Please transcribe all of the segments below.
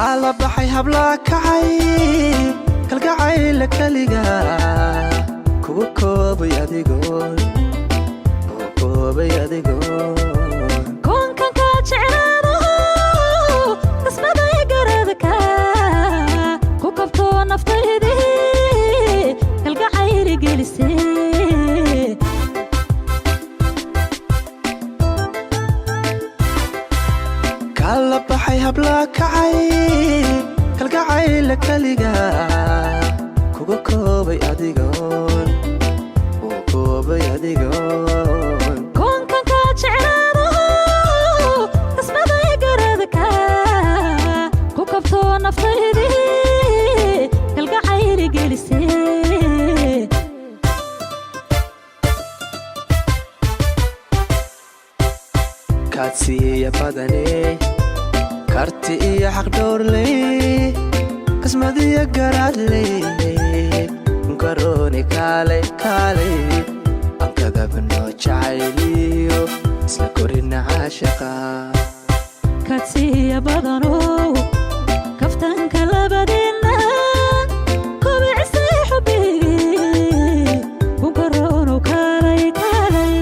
Kaala baxay hablaa kacay, kalgacayla keliga kugu koobay adigoon, kugu koobay adigoon. Koonkan kaa jeclaado, kasbaday garadka ku kabtoo, naftaydii kalgacayli gelisee. Kaala baxay hablaa kacay, kalgacayla keliga kugu koobay adigoon, kugu koobay adigoon. Koonkan kaa jeclaado, kasbaday garadka ku kabtoo, naftaydii kalgacayli gelisee. Kaadsiiya badaney, karti iyo xaqdhowrley, kasmadiyo garaadley, karooni kaalay kaalay, ankadabno jacayliyo isla korina caashaqa. Kadsiiya badanow, kaftanka labadeenna kobcisay xubbigii, kunkaroonow kaalay kaalay,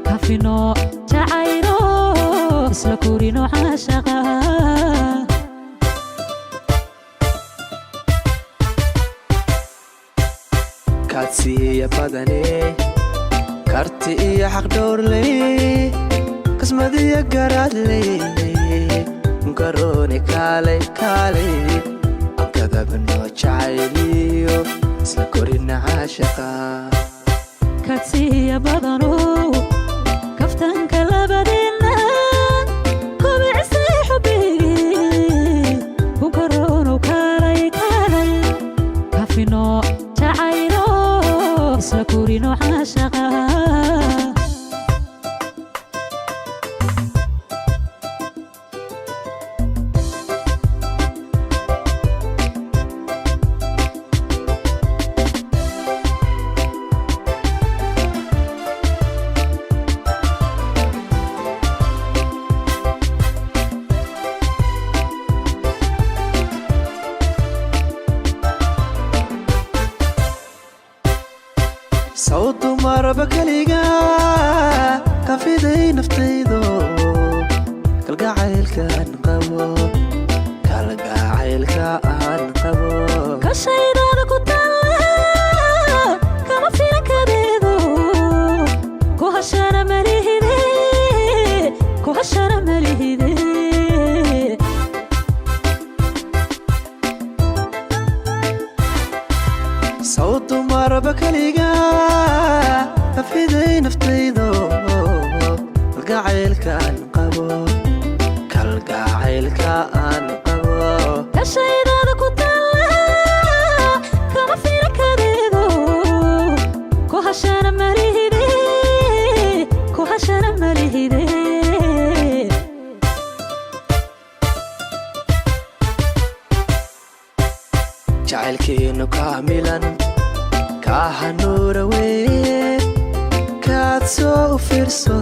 kafino jacaylo isla korino caashaqa. Kaadsiiya badaney, karti iyo xaqdhowrley, kasmadiyo garaadley, karooni kaalay kaalay, ankadabno jacayliyo isla korina caashaqa. Kadsiiya badanow, kaftanka labadeenna kobcisay xubbigii, kunkaroonow kaalay kaalay, kafino jacaylo isla korino caashaqa. Saw dumarba keliga ka fiday naftaydo, kalgacaylkaan qabo, kalgacaylka aan qabo. Kashaydaada ku taalla kama filan kadeedo, ku hashana malihide, ku hashana malihide. Saw dumarba keliga ka fiday naftaydo, kalgacaylkaan qabo, kalgacaylka aan qabo. Kashaydaada ku taalla kama filan kadeedo, ku hashana malihide, ku hashana malihide. Jacaylkiinu kaamilan kaa hanuura weye, kaad soo u fiirso,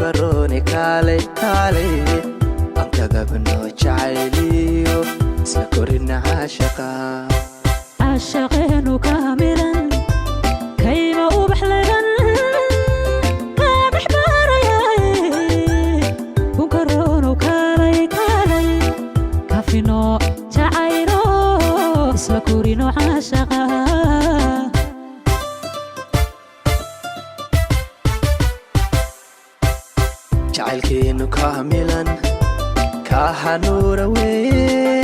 garooni kaalay kaalay, ankadabno jacayliyo isla korina caashaqa. Caashaqeenu kaamilan kayma ubax lagan kaa dhex baarayaaye, kunkaroonow kaalay kaalay, kafino jacaylo isla korino caashaqa. Jacaylkiinu kaamilan kaa hanuura weye,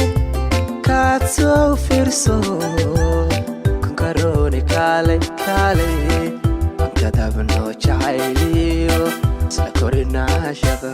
kaad soo u fiirso, kunkarooni kaalay kaalay, ankadabno jacayliyo isla korina caashaqa.